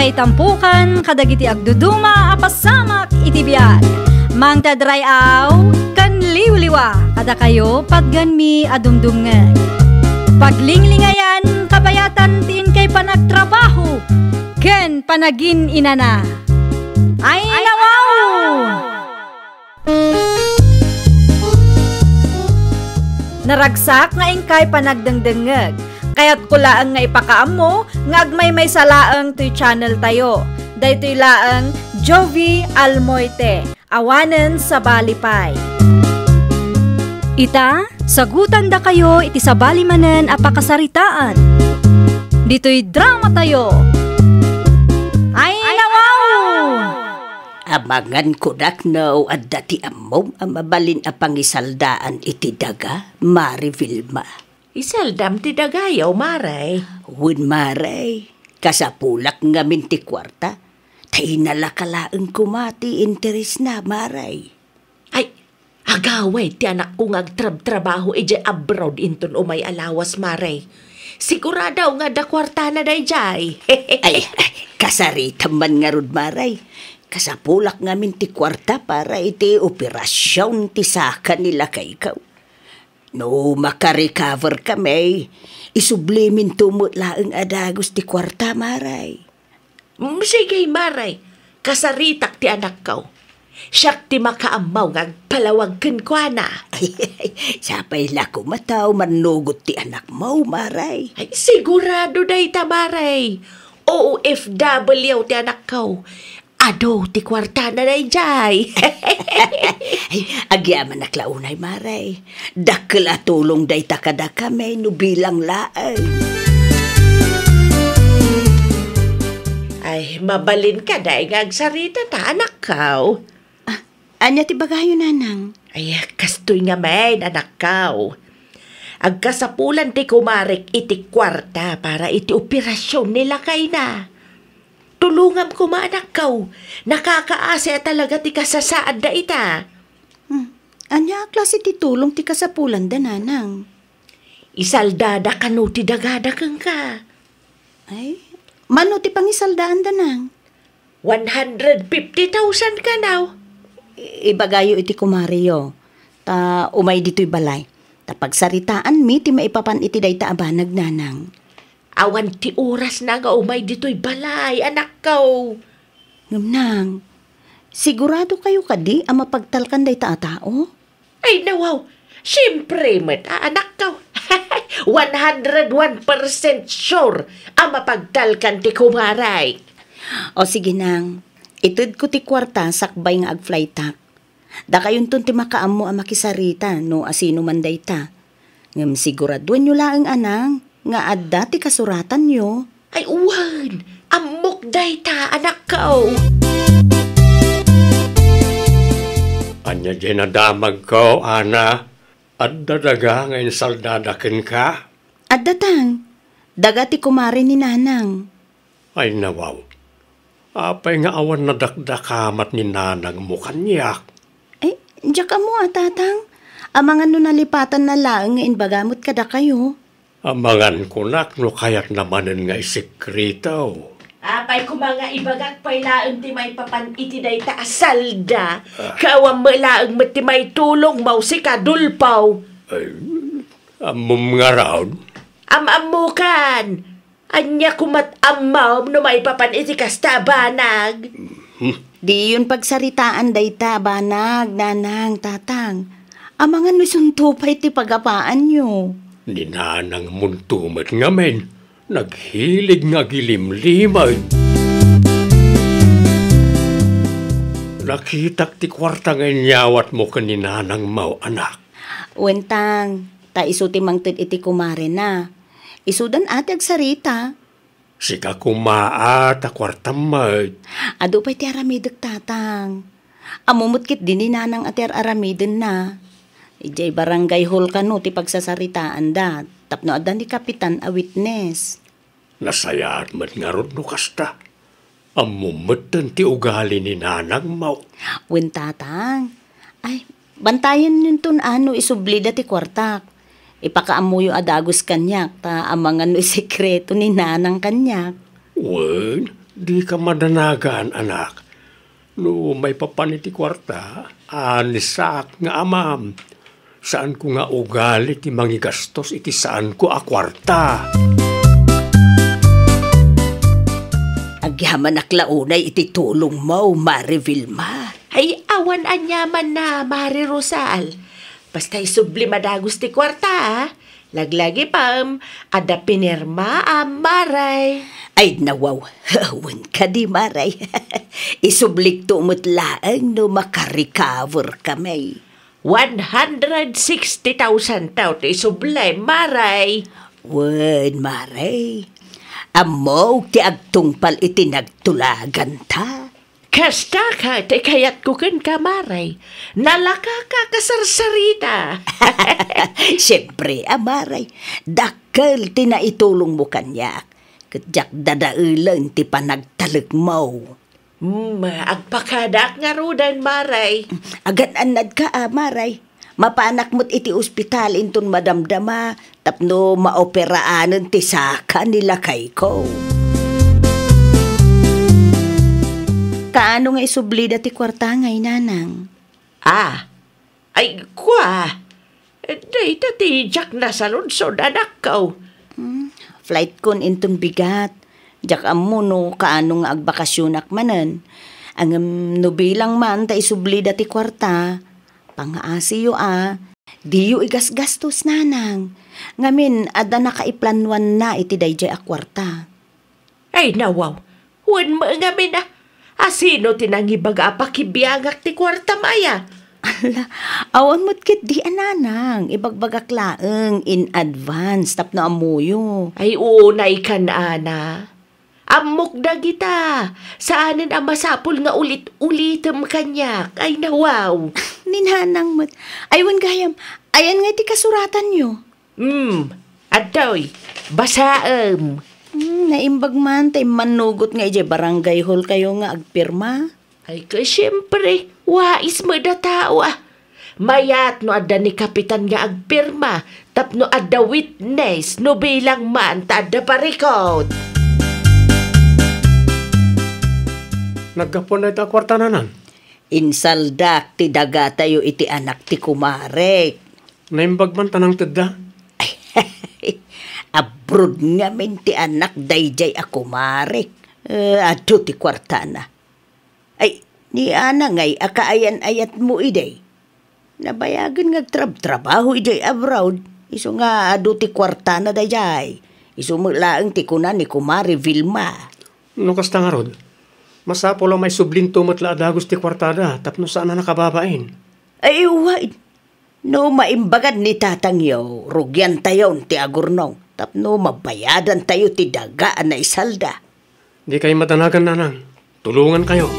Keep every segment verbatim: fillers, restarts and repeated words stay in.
Itampukan kadagiti agduduma a pasamak iti biag. Mangted ray-aw ken liwliwa kadakayo patgenmi a dumdumngeg. Paglinglingayan kabayatan ti inkay panagtrabaho ken panagin-inana. Ay, nawaw! Naragsak nga inkay panagdengdengngeg. Kayatko laeng nga ipakaammo nga agmaymaysa laeng toy channel tayo. Daytoy laeng Jovie Almoite, awanen sabali pay. Ita, sagutandakayo iti sabali manen a pakasaritaan. Ditoy drama tayo. Ay, nawaw! Amangan kunak no adda ti ammom a mabalin a pangisaldaan iti daga, Mare Vilma. Isaldam ti dagayo, Mare. Wen, Mare. Kasapulak ngamin ti kuarta. Ta inalaka laeng koma ti interesna, Mare. Ay, agaway ti anakko nga agtrabtrabaho idiay abroad inton umay a lawas, Mare. Sigurado nga adda kuartana daydiay. Ay, ay, kasaritam man ngarud, Mare. Kasapulak ngamin ti kuarta para iti operasion ti saka ni lakayko. No makarecover kami, isubliminto met laeng a dagus ti kuarta, Mare. Mm, sige, Mare. Kasaritak ti anakko. Siak ti makaammo nga agpalawag kenkuana. Sapay la koma ta umannugot ti anakmo, Mare. Ay, sigurado dayta, Mare. O O F W ti anakko. Adu ti kuartana daydiay. Ay, agyamanak la unay, Mare. Dakkel a tulong dayta kadakami no bilang laeng. Ay, mabalin kadi nga agsarita ta, anakko. Ah, ania ti bagayo, Nanang? Ay, kastoy ngamin, anakko. Agkasapulan ti kumarek iti kuarta para iti operasion ni lakayna. Tulongam koma, anakko. Nakakaasi a talaga ti kasasaadda ita. Hmm. Ania a klase ti tulong ti kasapulanda, Nanang? Isaldada kano ti dagada kenka. Ay, mano ti pangisaldaanda, Nang? One hundred fifty thousand kano. I-, ibagayo iti kumareyo. Ta umay ditoy balay. Ta pagsaritaanmi ti maipapan iti dayta a banag, Nanang. Awan ti orasna nga umay ditoy balay, anakko. Ngem, Nang, siguradokayo kadi a mapagtalkan dayta a tao? Ay, nawaw, siempre met, a, anakko. One hundred one percent sure a mapagtalkan ti kumarek. O sige, Nang, itedko ti kuarta sakbay nga agflytak. Dakayonton ti makaammo a makisarita no asino man dayta. Ngem siguraduenyo laeng, Nang, nga adda ti kasuratanyo. Ay, wen, ammok dayta, anakko. Ania diay nadamagko, Ana? Adda daga nga insaldada kenka? Adda, Tang. Daga ti kumare ni Nanang. Ay, nawaw. Apay nga awan nadakdakamat ni nanangmo kaniak? Ay, diak ammo a, Tatang. Amangan no nalipatanna laeng nga imbaga met kadakayo. Amangan kunak no kayatna manen nga isekreto. Apay koma nga ibagak pay laeng ti maipapan iti dayta a salda, Ah. Ket awan met laeng met ti maitulongmo, sika, Dolfo. Ay, ammom ngarud? Am-ammokan. Ania koma't ammom no maipapan iti kasta a banag? Hmm. Diyon pagsaritaan dayta a banag, Nanang, Tatang. Amangan no isunto pay ti pagapaanyo. Ni nanangmonto met ngamin, naghilig nga agilimlimed. Nakitak ti kuarta nga inyawatmo ken ni nanangmo, anak. Wen, Tang, ta isu ti mangted iti kumarena. Isudan a ti agsarita. Sika koma a ta kuartam met. Adu pay ti aramidek, Tatang. Ammo met ketdi ni Nanang a ti ar-aramidenna. Idiay barangay hall kano ti pagsasaritaanda tapno adda ni Kapitan a witness. Nasayaat met ngarud no kasta. Ammom metten ti ugali ni nanangmo. Wen, Tatang. Ay, bantayennonton a no isublida ti kuartak. Ipakaammoyo a dagus kaniak, ta amangan no isekreto ni Nanang kaniak. Wen, Dika madanagan, anak. No maipapan iti kuarta, anisak nga amam. Saanko nga ugali ti mangigastos iti saanko a kuarta. Agyamanak la unay iti tulongmo, Mare Vilma. Ay, awan aniamanna, Mare Rosal. Basta isublim a dagus ti kuarta, a. Laglagipem, adda pinirmaam, Mare. Ay, nawaw. Wen kadi, Mare. Isublikto met laeng no makarecover kami. One hundred sixty thousand taw ti isublim, Mare. Wen, Mare. Ammok ti agtungpal iti nagtulaganta. Kasta ket ti kayatko kenka, Mare. Nalakaka kasarsarita. Siempre a, Mare. Dakkel ti naitulongmo kaniak. Ket diak dadaelen ti panagtalekmo. Hmm, agpakadaak ngaruden, Mare. Agan-annadka a, Mare. Mapanak met iti ospital inton madamdama tapno maoperaanen ti saka ni lakayko. Kaano nga isublida ti kuarta ngay, Nanang? Ah, ay, kua. Dayta ti diak nasaludsod, anakko. Hmm, flightkon inton bigat. Diak ammo no kaano nga agbakasionak manen. Ngem no bilang man ta isublida ti kuarta, pangaasiyo a, diyo igasgastos, Nanang. Ngamin, adda nakaiplanuanna iti daydiay a kuarta. Ay, nawaw. Wen met ngamin a. Asino ti nangibaga a pakibiangak ti kuartam aya? Ala, awan met ketdi a, Nanang. Ibagbagak laeng in advance tapno ammoyo. Ay, unay kan, Ana. Ammok dagita. Saanen a masapul nga ulit-ulitem kaniak. Ay, nawaw. Ni Nanang met. Ay, wen gayam, ayan nga ti kasuratanyo? Hmm, adtoy, basaem. Hmm, naimbag man ta immannugot nga idiay barangay hall kayo nga agpirma. Ay, ket siempre, wais met a tao, a. Mayat no adda ni Kapitan nga agpirma, tapno adda witness, no bilang man ta adda parikut. Naggapuan dayta a kuarta, Nanang? Insaldak ti dagatayo iti anak ti kumarek. Naimbag man ta nangtedda? Abroad ngamin ti anak daydiay a kumarek. Eh, adu ti kuartana. Ay, ni Ana ngay a kaayan-ayatmo idi. Nabayagen nga agtrabtrabaho idiay abroad, isu nga adu ti kuartana daydiay. Isu met laeng ti kuna ni Kumare Vilma. No kasta ngarud, masapul a maisublinto met la a dagus ti kuartada tapno saan a nakababain. Ay, wen. No maimbagad ni tatangyo, rugiantayon ti agurnong tapno mabayadantayo ti daga a naisalda. Dikay madanagan, Nanang. Tulongankayo.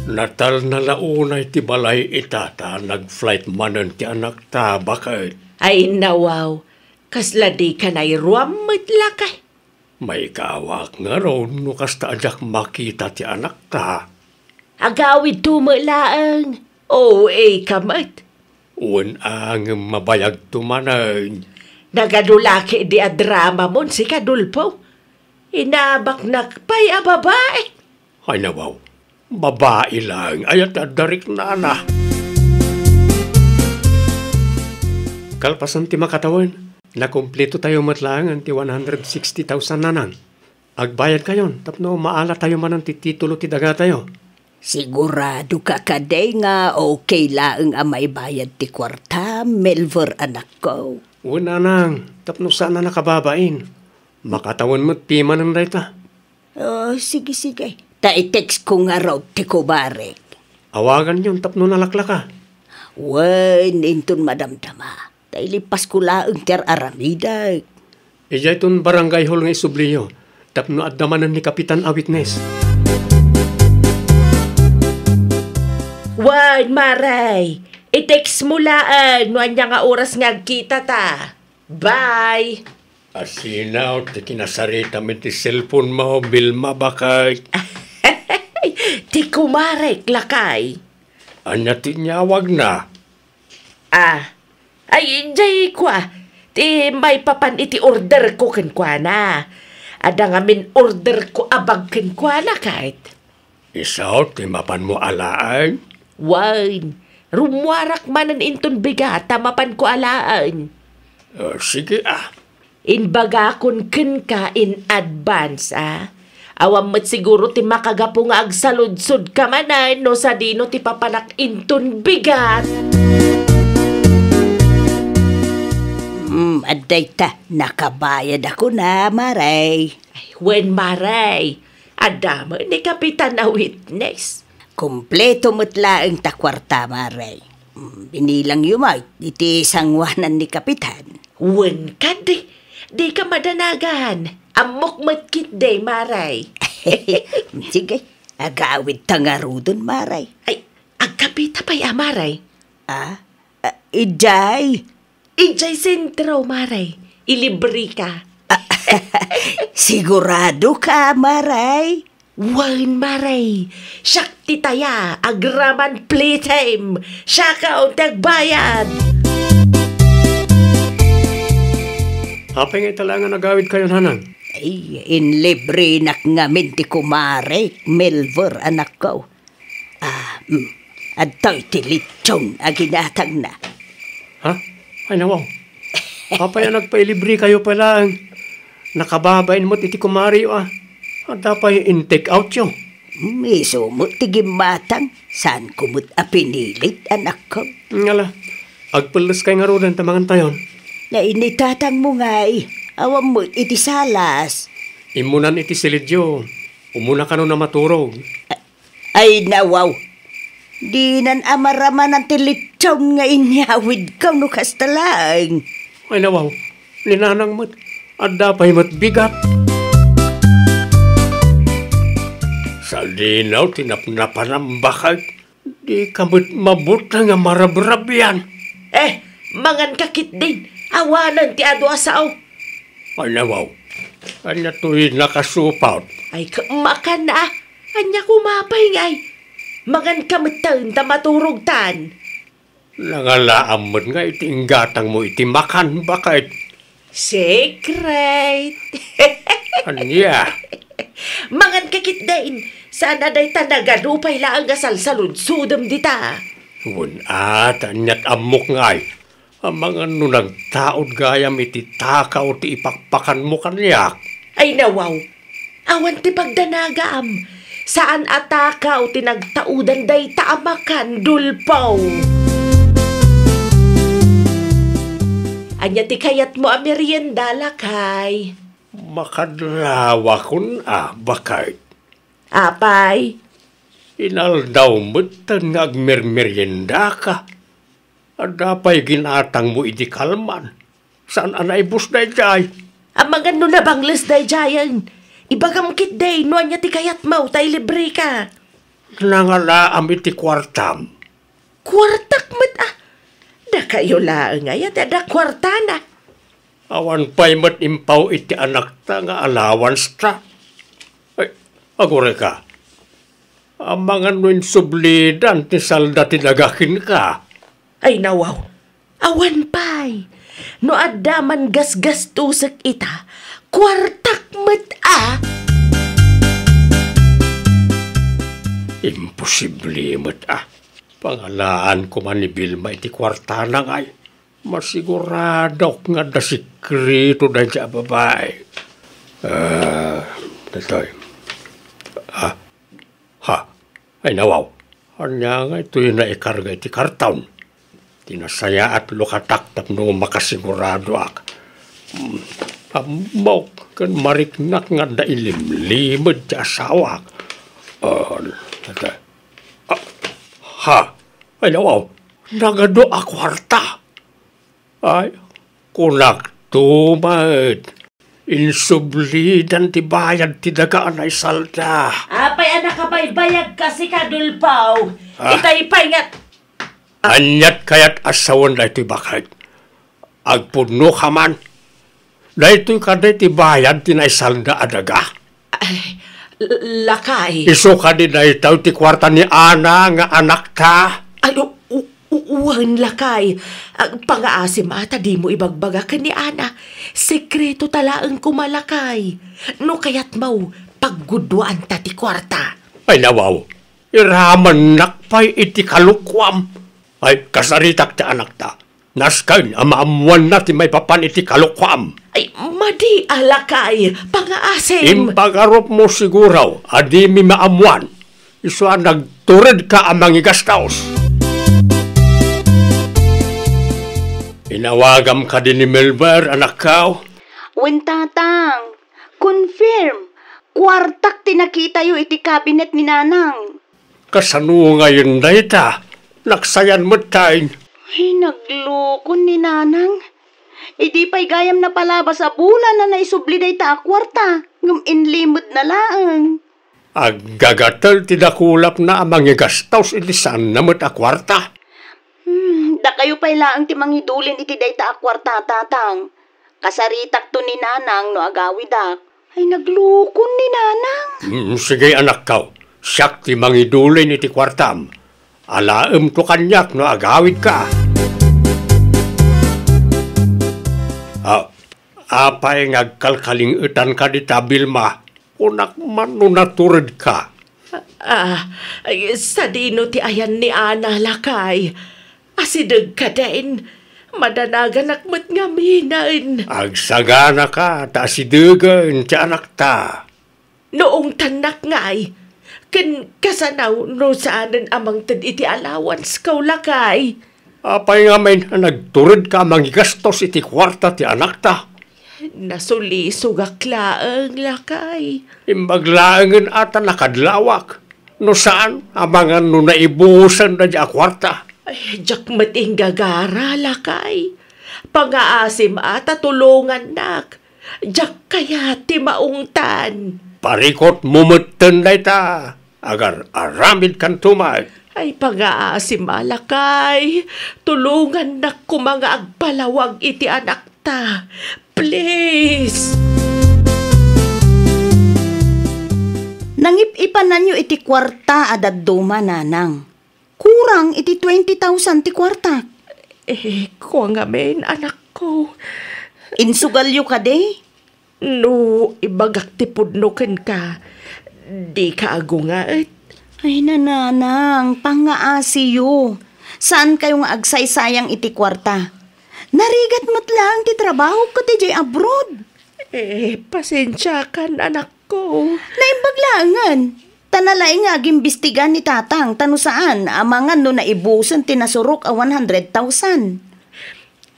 Natalna la unay ti balay ita ta nag-flight manen ti anakta, baket. Ay, nawaw. Kasla dika nairuam met lakay. Maikawak ngarud no kasta a diak makita ti anakta. Agawidto met laeng. O A ka met. Wen a, ngem mabayagto manen. Nagadu la ketdi a dramamon, sika, Dolfo. Inabaknak pay a babai. Ay, nawaw. Babai laeng aya ti adda riknana. Kalpasan ti makatawen, nakumplitotayo met laengen ti one hundred sixty thousand, Nanang. Agbayadkayon tapno maalatayo manen ti titulo ti dagatayo. Siguradoka kadi nga okay laeng a maibayad ti kuarta, Melver, anakko? Wen, Nanang, tapno saan a nakababain. Makatawen met pimanen dayta. Oh, sige, sige. Ta i-textko ngarud ti kumarek. Awaganyon tapno nalaklaka. Wen, inton madamdama. Ta ilipasko laeng ti ar-aramidek. Idiayton barangay hall nga isubliyo, tapno adda manen ni Kapitan a witness. Wen, Mare, i-textmo laeng no ania nga oras nga agkitata. Bye! Asino ti kinasaritam iti cellphone mo, Vilma, baket? Ti kumarek, lakay. Ania ti inyawagna? Ah, ay, jay kua, ti maipapan iti orderko kenkuana. Adda ngamin orderko a bag kenkuana, ket. Isu ti mapanmo alaen? Wen, rummuarak manen inton bigat ta mapanko alaen. Ah, sige, ah. Imbagakon kenka in advance, a. Awan met siguro ti makagapu nga agsaludsodka manen no sadino ti papanak inton bigat. Hmm, adda ita, nakabayadakon a, Mare. Ay, wen, Mare. Adda met ni Kapitan a witness. Kompleto met laeng ta kuarta, Mare. Hmm, binilangyo met iti sanguanan ni Kapitan. Wen kadi, dika madanagan. Ammok met ketdi, Mare. Sige, agawidta ngaruden, Mare. Ay, agkapita pay a, Mare. Ah? Ah, idiay? Idiay sentro, Mare. Ilibreka. Ah, siguradoka, Mare? Wen, Mare. Siak ti taya, agraman play time. Siak ti agbayad. Apay nga ita laeng nga nagawidkayo, Nanang? Ay, inlibrenak ngamin ti kumare, Melver, anakko. Ah, mm. Adtoy ti litson a ginatangna. Ha? Ay, nawaw. Apay a nagpailibrekayo pay laeng? Nakababain met iti kumareyo, a. Adda pay in-take outyo. Mm, isu met ti gimmatang. Saanko met a pinilit, anakko. Ngala, agpelleskay ngaruden ta mangantayon. Nay ni tatangmo ngay, awan met iti salas. Immunan iti silidyo. Umuna kano a maturog. Ay, nawaw. Dinan a maramanan ti litson nga inyawidko no kasta laeng. Ay, nawaw. Ni Nanang met, adda pay met bigat. Sadino ti napnapanam, baket? Dika met mabuteng a marabrabian. Eh, manganka ketdin. Awanen ti adu a sao. Ay, nawaw. Ania toy nakasupat? Ay, ka-, makan na, a. Ania koma pay ngay? Manganka metten ta maturogtan. Nangalaam met nga iti inggatangmo iti makan, baket. Secret. Ania? Manganka ketdin. Saan a dayta nagadu pay laeng a salsaludsodem dita. Wen a, ta aniat ammok ngay. Amangan no nagtaud gayam iti takaw ti ipakpakanmo kaniak. Ay, nawaw. Awan ti pagdanagam. Saan a takaw ti nagtaudan dayta a makan, Dulpaw. Ania ti kayatmo a merienda, lakay? Makadlawakon a, baket. Apay? Inaldaw metten nga agmermeriendaka. Adda pay ginatangmo idi kalman. Saan a naibus daydiay? Amangan no nabangles daydiayen. Ibagam ketdi no ania ti kayatmo ta ilibreka. Nangalaam iti kuartam. Kuartak met a. Dakayo laeng aya ti adda kuartana. Awan pay met impaw iti anakta nga allowance ta. Ay, agurayka. Amangan no insublidan ti salda ti daga kenka. Ay, nawaw. Awan pay. No adda man gasgastosek ita, kuartak met a. Imposible met a. Pangalaan koma ni Vilma iti kuartana ngay. Masiguradok nga adda sekreto daydiay a babai. Ah, daytoy. Ah, ha. Ay, nawaw. Ania ngay toy naikarga iti karton? Ti nasayaat lukatak tapno makasiguradoak. Hmm, ammok ken mariknak nga adda ilimlimed ti asawak. Ah, daytoy. Ah, ha. Ay, nawaw. Nagadu a kuarta. Ay, kunakto met. Insublidan ti bayad ti daga a naisalda. Apay a nakabaybayag kasi ka, Dulpaw? Ah. Itay pay nga. Aniat kayat a sawen daytoy, baket? Agpudno ka man. Daytoy kadi ti bayad ti naisalda a daga? Ay, l-, lakay. Isu kadi daytoy ti kuarta ni Ana nga anakta? Ay, u-, u-, Wen, lakay. Ah, pangaasim a ta dimo ibagbaga ken ni Ana. Sekreto ta laeng koma, lakay. No kayatmo, pagguduanta ti kuarta. Ay, nawaw. Iramannak pay iti kalokuam. Ay, kasaritak ti anakta. Nasken a maammoanna ti maipapan iti kalokuam. Ay, madi a, lakay. Pangaasim. Impagarupmo siguro a dimi maammoan. Isu a nagturedka a mangigastos. Inawagam kadi ni Melber, anakko? Wen, tatang. Confirm. Kuartak ti nakitayo iti cabinet ni Nanang. Kasano ngayen dayta? Naksayan met tay. Ay, naglukon ni Nanang. Idi pay gayam napalabas a bulan a naisubli dayta a kuarta, ngem inlimedna laeng. Aggagatel ti dakulapna a mangigastos iti saanna met a kuarta. Hmm, dakayo pay laeng ti mangidulin iti dayta a kuarta, tatang. Kasaritakto ni Nanang no agawidak. Ay, naglukon ni Nanang. Mm, sige, anakko. Siak ti mangidulin iti kuartam. Alaemto kaniak no agawidka. Ah, apay nga agkalkaling-etanka dita, Vilma? Kunak man no naturedka. Ah, ay, sadino ti ayan ni Ana, lakay? Asideg kadin. Madanaganak met ngaminen. Agsaganaka ta asidegen ti anakta. No ungtannak ngay, ken kasano no saanen a mangted iti allowance ko, lakay? Apay ngamin a nagturedka a mangigastos iti kuarta ti anakta? Nasulisogak laeng, lakay. Imbag laengen a ta nakadlawak. No saan, amangan no naibusen daydi a kuarta. Ay, diak met inggagara, lakay. Pangaasim a ta tulongannak. Diak kayat ti maungtan. Parikutmo metten dayta. Agar-aramidkanto met. Ay, pangaasim a, lakay. Tulongannak koma nga agpalawag iti anakta. Please. Nangip-ipananyo iti kuarta a dadduma, Nanang. Kurang iti twenty thousand ti kuartak. Eh, kua ngamin, anakko. Insugalyo kadi? No ibagak ti pudno kenka, dika agunget? Ay, Nanang, pangaasiyo. Saankayo nga agsaysayang iti kuarta. Narigat met laeng ti trabahok ket idiay abroad. Eh, pasensiakan, anakko. Naimbag laengen. Ta nalaing nga agimbistiga ni tatang, ta no saan, amangan no naibusen ti nasurok a one hundred thousand.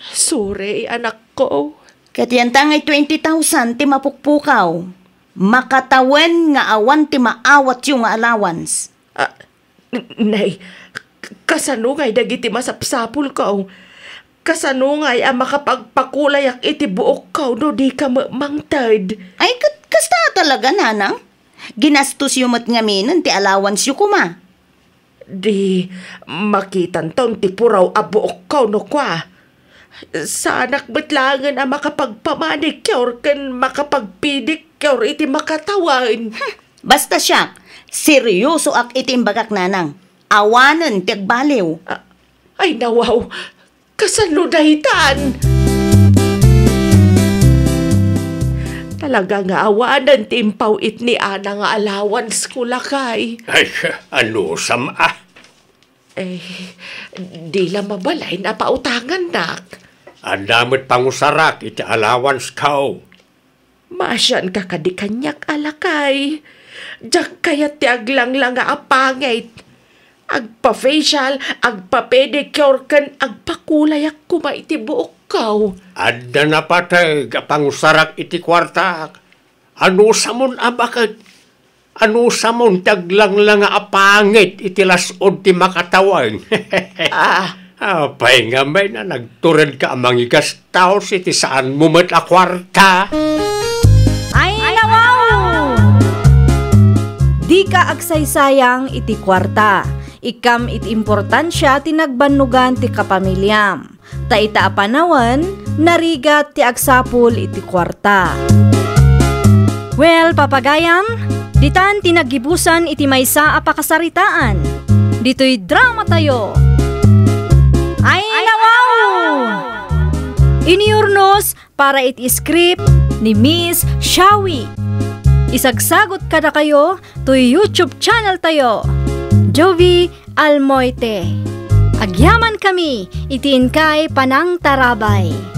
Sorry, anakko. Ket yanta ngay twenty thousand ti mapukpukaw. Makatawen nga awan ti maawatyo nga allowance. Ah, n-, nay, k-, kasano ngay dagiti masapsapulko? Kasano ngay a makapagpakulayak iti buokko no dika met mangted? Ay, ket kasta talaga, Nanang. Ginastosyo met ngaminen ti allowanceyo koma. Di makitanton ti puraw a buokko no kua. Saanak met laengen a makapagpamanicure ken makapagpedicure iti makatawen. Hmm, basta siak, seryosoak iti imbagak, Nanang. Awanen ti agbaliw. A-, ay, nawaw. Kasano daytan? Talaga nga awanen ti impaw-it ni Ana nga allowance ko, lakay. Ay, anusam a? Eh, di la mabalin a pautangannak. Adda met pangusarak iti allowance ko. Maasianka kadi kaniak a lakay. Diak kayat ti aglanglanga a pangit. Agpa-facial, agpa-pedicure, ken agpakulayak koma iti buokko. Adda napateg a pangusarak iti kuartak. Anusamon a baket? Anusamon ti aglanglanga a pangit iti las-od ti makatawen? Ah. Apay ngamin a nagturedka a mangigastos iti saanmo met a kuarta? Ay, nawaw! Dika agsaysayang iti kuarta. Ikkam iti importansia ti nagbannogan ti kapamiliam. Ta ita a panawen, narigat ti agsapul iti kuarta. Well, papagayam, ditan ti naggibusan iti maysa a pakasaritaan. Ditoy dramatayo. para iti script ni Miss Shawi. Isagsagut kadakayo toy YouTube channel tayo, Jovie Almoite. Agyaman kami iti inkay panangtarabay.